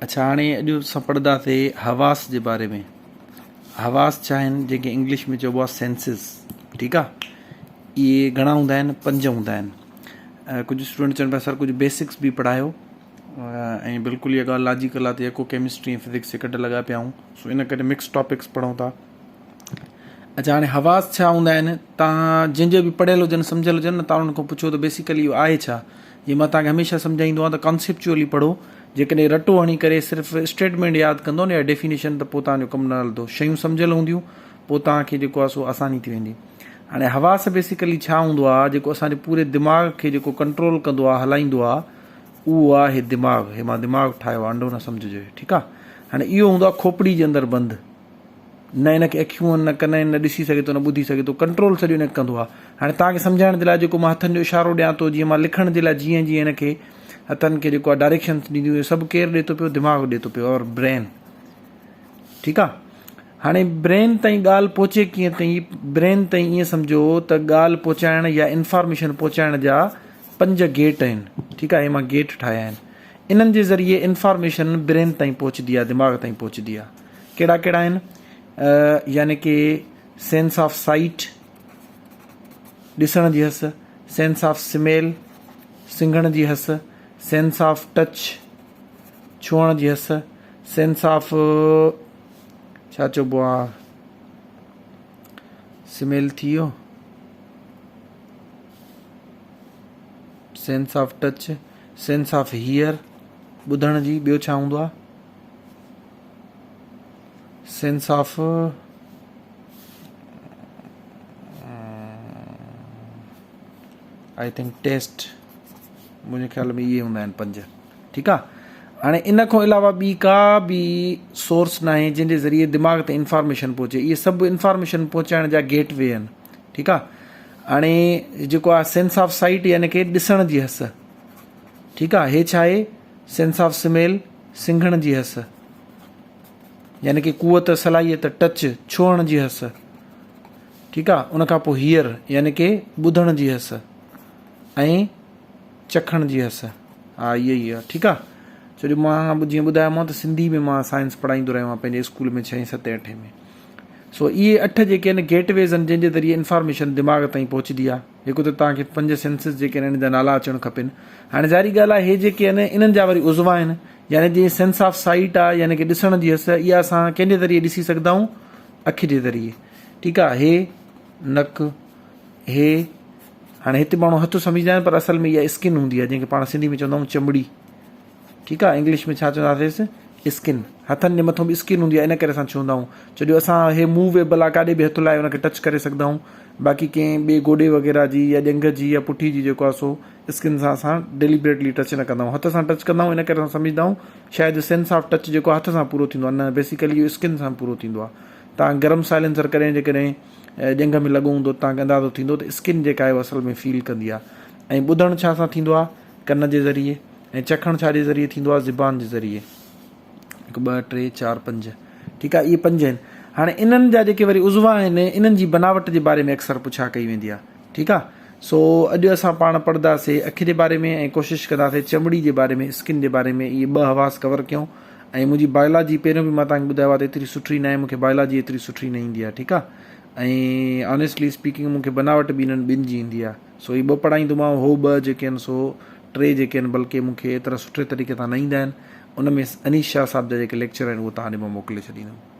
اڇا هاڻي اڄ اسان پڙهنداسي حواس جي باري ۾ حواس ڇا آهن جنهن کي انگلش ۾ چئبو آهي سينسز ٺيڪ آهي اهي گهڻا هوندا آهن پنج هوندا آهن ڪجهه اسٽوڊنٽ چون پيا سر ڪجهه بيسڪس به پڙهايو ۽ بلڪل اها ڳالهه لاجيڪل آهي ته يڪو ڪيمسٽري ۽ فزڪس جي ڪڍ لڳا پيا آهيون سو ان ڪري مڪس ٽاپڪس پڙهون ٿا اڇا هاڻي حواس ڇا هوندا آهن تان جنهن جو به پڙهيل هجن سمجهيل هجن نه تان انهن کان پڇو ته بيسيڪلي اهو آهي ڇا جيئن مان تان کي هميشه سمجهائيندو آهيان ته ڪانسيپچوئلي پڙهو جيڪڏهن رٽو هڻي ڪري صرف اسٽيٽمينٽ ياد ڪندو نه يا ڊيفينيشن ته پوء تان جو ڪم نه هلندو شيون سمجهيل هونديون پوء تان کي جيڪو آهي سو آساني ٿي ويندي هاڻي حواس بيسيڪلي ڇا هوندو آهي جيڪو اسان جي پوري دماغ کي جيڪو ڪنٽرول ڪندو آهي هلائيندو آهي اهو آهي دماغ هي مان دماغ ٺاهيو آهي انڊو نه سمجهجو ٺيڪ آهي هاڻي اهو هوندو آهي کوپڙي جي اندر بند نه هن کي اکيون آهن نه ڪن آهن نه ڏسي سگهي ٿو نه ٻڌي سگهي ٿو ڪنٽرول سڄو هن کي ڪندو آهي هاڻي توهان کي سمجهائڻ جي لاء جيڪو مان هٿن جو اشارو ڏيان ٿو جيئن مان لکڻ جي لاء جيئن جيئن هن کي هٿن کي جيڪو آهي ڊائريڪشنس ڏينديون اهي سڀ ڪير ڏي ٿو پيو دماغ ڏي ٿو پيو اور برين ٺيڪ آهي هاڻي برين تائين ڳالهه پهچي ڪيئن تائين برين تائين ائين سمجهو ته ڳالهه پهچائڻ يا انفارميشن پهچائڻ جا پنج گيٽ آهن ٺيڪ آهي مان گيٽ ٺاهيا آهن انهن جي ذريعي انفارميشن برين تائين پهچندي آهي دماغ تائين پهچندي آهي ڪهڙا ڪهڙا آهن يعني ڪي سينس آف سائيٽ ڏسڻ جي حس، سينس آف سميل سنگهڻ جي حس، سينس آف ٽچ ڇهڻ جي حس، سينس آف ڇا چئبو آ سميل ٿي ويو sense of touch sense of hear ٻڌڻ جي ٻيو ڇا هوندو آ sense of I think test منهنجي خيال ۾ اهي هوندا آهن پنج ٺيڪ آ هاڻي ان کان علاوه ٻي ڪا به سورس ناهي جنهن جي ذريعي دماغ تي انفارميشن پهچي اهي سڀ انفارميشن پهچائڻ جا گيٽ وي آهن ٺيڪ آ هاڻي جيڪو آ سينس آف سائيٽ يعني کہ ڏسڻ جي حس ٺيڪ آ هي ڇا آهي سينس آف سميل سنگهڻ جي حس يعني ڪي قوت صلاحيت ٽچ ڇهڻ جي حس ٺيڪ آ ان کان پوء هيئر يعني ڪي ٻڌڻ جي حس ۽ چکڻ جي حس ها اهي ئي آ ٺيڪ آ ڇو جو مان جيئن ٻڌايومانو ته سنڌي ۾ مان سائنس پڙهائيندو رهيو آهيان پنهنجي اسڪول ۾ ڇهين ستين اٺين ۾ سو اهي اٺ جيڪي آهن گيٽ ويز آهن جنهن جي ذريعي انفارميشن دماغ تائين پهچندي آ هڪ ته توهان کي پنج سينسز جيڪي آهن انهن جا نالا اچڻ کپن. هاڻي ظاهري ڳالهه آهي هي جيڪي آهن انهن جا وري عضوا آهن يعني جيئن سينس آف سائيٽ آهي يعني ڪي ڏسڻ جي حس اها اسان ڪنهن جي ذريعي ڏسي سگهندا آهيون اک جي ذريعي ٺيڪ آهي هي نڪ هي هاڻي هتي ماڻهو هٿ سمجهندا آهن پر اصل ۾ اها اسڪن هوندي آهي جنهن کي پاڻ سنڌي ۾ چوندا آهيون چمڙي ٺيڪ آ انگلش ۾ ڇا چونداسيس اسڪن هٿن جي مٿو به اسڪن هوندي آ ان ڪري اسان ڇهندا آهيون ڇو جو اسان هي موويبل آ ڪاڏي به هٿ لائي ان کي ٽچ ڪري سگهندا آهيون باقي ڪنهن ٻي گوڏي وغيره جي يا ڄنگهه جي يا پٺي جي جيڪو آ سو اسڪن سان اسان ڊيليبريٽلي ٽچ نه ڪندا آهيون هٿ سان ٽچ ڪندا آهيون ان ڪري اسان سمجهندا آهيون شايد سينس آف ٽچ جيڪو هٿ سان پورو ٿيندو آ نه بيسيڪلي اهو اسڪن سان پورو ٿيندو آ تان گرم سائلنسر ڪڏهن جيڪڏهن ڄنگهه ۾ لڳو هوندو تان کي اندازو ٿيندو ته اسڪن جيڪا آهي اصل ۾ فيل ڪندي آ ۽ ٻڌڻ ڇا سان ٿيندو آ ڪن جي ذريعي ۽ چکڻ ڇا جي ذريعي ٿيندو آهي زبان جي ذريعي هڪ ٻه ٽي چار پنج ٺيڪ آهي اهي پنج آهن هاڻي انهن جا جيڪي وري عضوا آهن انهن جي بناوٽ جي باري ۾ اڪثر پڇا ڪئي ويندي آهي ٺيڪ آهي سو اڄ اسان پاڻ پڙهنداسي اک جي باري ۾ ۽ ڪوشش ڪنداسي چمڙي جي باري ۾ اسڪن جي باري ۾ اهي ٻه حواس ڪور ڪيون ۽ منهنجي بايولاجي پهريون به مان توهان کي ٻڌايو آهي ته ايتري سٺي ناهي مونکي بايولاجي ايتري سٺي نه ايندي آهي ٺيڪ آهي ۽ آنيسٽلي اسپيڪنگ مونکي بناوٽ به انهن ٻن جي ايندي آهي سو هي ٻه پڙهائيندومانو، هو ٻه جيڪي آهن سو ٽي جيڪي آهن بلڪه مون کي ايترا سٺي طريقي سان نه ايندا آهن، ان ۾ انيس شاهه صاحب جا جيڪي ليڪچر آهن اهو توهان ڏي مان موڪلي ڇڏيندم.